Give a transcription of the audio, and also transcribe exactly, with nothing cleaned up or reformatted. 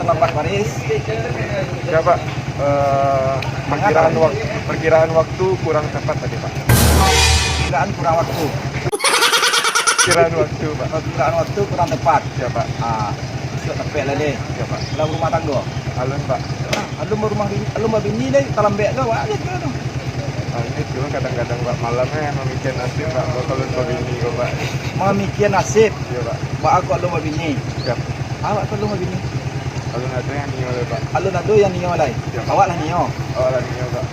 Lambat baris. Ya, Pak. Eh, perkiraan waktu, perkiraan waktu kurang tepat tadi, Pak. Kiraan kurang waktu. Kiraan waktu, Pak. Kiraan waktu kurang tepat. Ya, Pak. Ah, isuak tapek lah deh. Ya, Pak. Lah rumah tanggo. Alun, Pak. Alun barumah bini, alun babini deh, talambek tu awak aja tu. Ah, ini cuma kadang-kadang, Pak, malam eh mamikian nasib, Pak. Kok alun babini kok, Pak. Mamikian nasib. Ya, Pak. Baa kok alun babini? Ya. Awak tu alun babini. Alun ado yang nio lai, Pak. Alun ado yang nio lai. Ya. Awak lah nio. Awak lah nio, Pak.